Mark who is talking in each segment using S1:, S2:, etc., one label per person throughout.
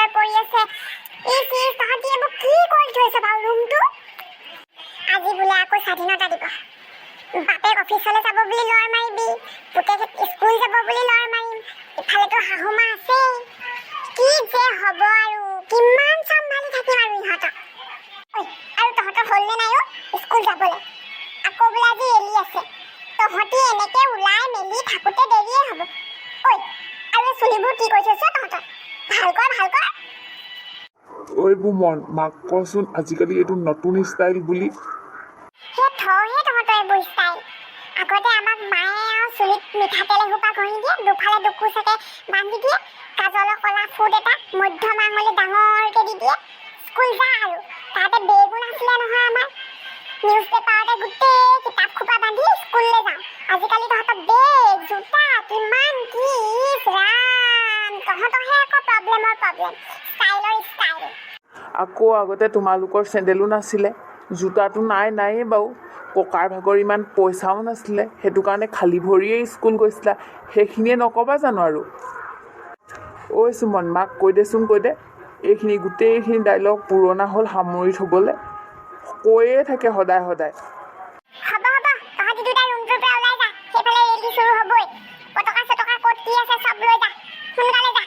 S1: Paper পৰি আছে। ইচ ইচ, তহঁতি এইবোৰ কি কৰি থৈছ বাৰু ৰুমটো? আজি বোলে আকৌ স্বাধীনতা দিৱস। বাপেক অফিচলৈ যাব বুলি লৰ মাৰিবি, পুতেক স্কুল যাব বুলি লৰ মাৰিম, ইফালেতো শাহু মা আছেই। কি যে হ'ব আৰু, কিমান চম্ভালি থাকিম আৰু ইহঁতক? ঐ, আৰু তহঁতৰ হ'লনে নাই অ' স্কুল যাবলৈ? আকৌ বোলে আজি ৰেলী আছে। তহঁতি এনেকে ওলাই মেলি থাকোঁতে দেৰিয়ে হ'ব। ঐ, আৰু এই চুলিবোৰ কি কৰি থৈছ তহঁতৰ? ভাল কৰ, ভাল কৰ।
S2: ঐ বুমন, মাক কচোন আজিকালি এইটো নতুন ষ্টাইল বুলি।
S1: সেই থহে তহঁতৰ এইবোৰ ষ্টাইল। আগতে আমাক মায়ে আৰু চুলিত মিঠাতেল এসোপা ঘঁহি দিয়ে, দুফালে দুকোচাকে বান্ধি দিয়ে, কাজলৰ ক'লা ফুট এটা মধ্যম আঙুলি ডাঙৰকে দি দিয়ে, স্কুল যা। আৰু তাতে বেগো নাছিলে নহয় আমাৰ। নিউজ পেপাৰতে গোটেই কিতাপ খোপা বান্ধি স্কুললৈ যাওঁ। আজিকালি তহঁতৰ বেগ, জোতা, কিমান কি, ইচ ৰাম! তহঁতৰহে আকৌ প্ৰব্লেমৰ প্ৰব্লেম, ষ্টাইলৰ ষ্টাইল।
S2: আকৌ আগতে তোমালোকৰ চেণ্ডেলো নাছিলে, জোতাটো নাই নায়েই বাৰু। ককাৰ ভাগৰ ইমান পইচাও নাছিলে, সেইটো কাৰণে খালী ভৰিয়ে স্কুল গৈছিলা। সেইখিনিয়ে নক'বা জানো আৰু? ঐ সুমন, মাক কৈ দেচোন, কৈ দে। এইখিনি গোটেইখিনি ডাইলগ পুৰণা হ'ল, সামৰি থ'বলৈ কৈয়ে থাকে সদায় সদায়।
S1: হ'ব হ'ব, তহঁতি দুটা ৰুমটোৰ পৰা ওলাই যা। সেইফালে ৰেলী চুৰু হ'বই। পতাকা চটকা ক'ত কি আছে চব লৈ যা, সোনকালে যা।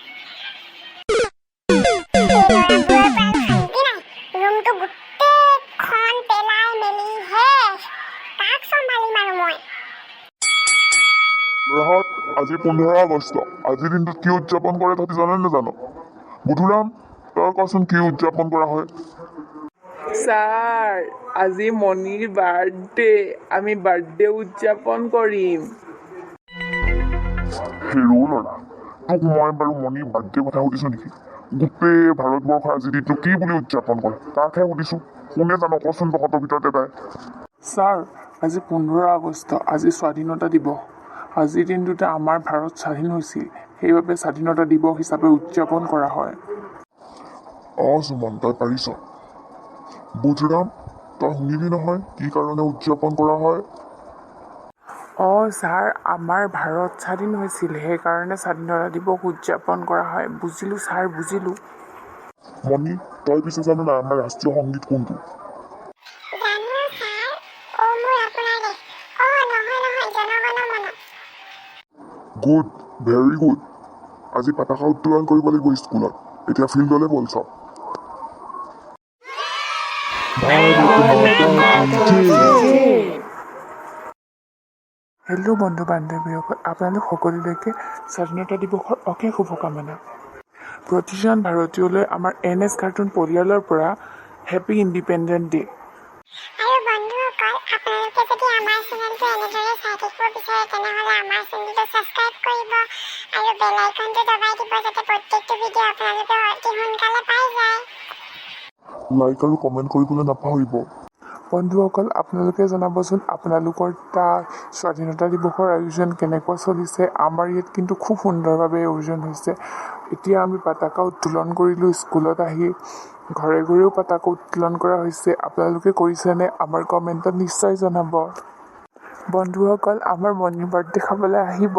S1: এই ল'ৰাবোৰৰ পৰা আৰু শান্তি নাই। ৰুমটো গোটেইখন পেলাই মেলি শেষ। কাক চম্ভালিম আৰু মই?
S3: ল'ৰাহঁত, আজি 15 আগষ্ট। আজিৰ দিনটোত কি উদযাপন কৰে তহঁতি জানে নাজান? বুধুৰাম, তই কচোন, কি উদযাপন কৰা হয়?
S2: ছাৰ, আজি মণিৰ বাৰ্থডে। আমি বাৰ্থডে উদযাপন কৰিম।
S3: হেৰৌ ল'ৰা, তোক মই বাৰু মণিৰ বাৰ্থডে কথা সুধিছোঁ নেকি? গোটেই ভাৰতবৰ্ষৰ আজিৰ দিনটো কি বুলি উদযাপন কৰে তাকহে সুধিছোঁ। কোনে জান কচোন তহঁতৰ ভিতৰত এটাই?
S2: ছাৰ, আজি 15 আগষ্ট। আজি স্বাধীনতা দিৱস। আজিৰ দিনটোতে আমাৰ ভাৰত স্বাধীন হৈছিল, সেইবাবে স্বাধীনতা দিৱস হিচাপে উদযাপন কৰা হয়।
S3: অঁ সুমন, তই পাৰিছ। বুধৰাম, তই শুনিলি নহয় কি কাৰণে উদযাপন কৰা হয়?
S2: অঁ ছাৰ, আমাৰ ভাৰত স্বাধীন হৈছিল, সেইকাৰণে স্বাধীনতা দিৱস উদযাপন কৰা হয়। বুজিলোঁ ছাৰ, বুজিলোঁ।
S3: মণি, তই পিছে জান নাই আমাৰ ৰাষ্ট্ৰীয় সংগীত কোনটো?
S1: জানো ছাৰ, অ' মোৰ আপোনাৰ দেশ। অ' নহয় নহয়, জনগণ মন।
S3: Good, very good. আজি পতাকা উত্তোলন কৰিব লাগিব স্কুলত। এতিয়া ফিল্ডলৈ ব'ল চব। ভাৰত মাতা কি জয়!
S2: হেল্ল' বন্ধু বান্ধৱীসকল, আপোনালোক সকলোলৈকে স্বাধীনতা দিৱসৰ অশেষ শুভকামনা। প্ৰতিজন ভাৰতীয়লৈ আমাৰ এন এছ কাৰ্টুন পৰিয়ালৰ পৰা হেপী ইণ্ডিপেণ্ডেণ্ট ডে।
S1: আৰু বন্ধুসকল, আপোনালোকে যদি আমাৰ চেনেলটো এনেদৰে চাই থাকিব বিচাৰে, তেনেহ'লে আমাৰ চেনেলটো ছাবস্ক্ৰাইব কৰিব আৰু বেল আইকনটো দবাই দিব, যাতে প্ৰত্যেকটো ভিডিঅ' আপোনালোকে অতি সোনকালে পাই যায়।
S3: লাইক আৰু কমেণ্ট কৰিবলৈ নাপাহৰিব।
S2: বন্ধুসকল, আপোনালোকে জনাবচোন আপোনালোকৰ তাত স্বাধীনতা দিৱসৰ আয়োজন কেনেকুৱা চলিছে। আমাৰ ইয়াত কিন্তু খুব সুন্দৰভাৱে আয়োজন হৈছে। এতিয়া আমি পতাকা উত্তোলন কৰিলোঁ স্কুলত আহি। ঘৰে ঘৰেও পতাকা উত্তোলন কৰা হৈছে। আপোনালোকে কৰিছেনে? আমাৰ কমেণ্টত নিশ্চয় জনাব। বন্ধুসকল, আমাৰ মণিৰ বাৰ্থডে খাবলৈ আহিব।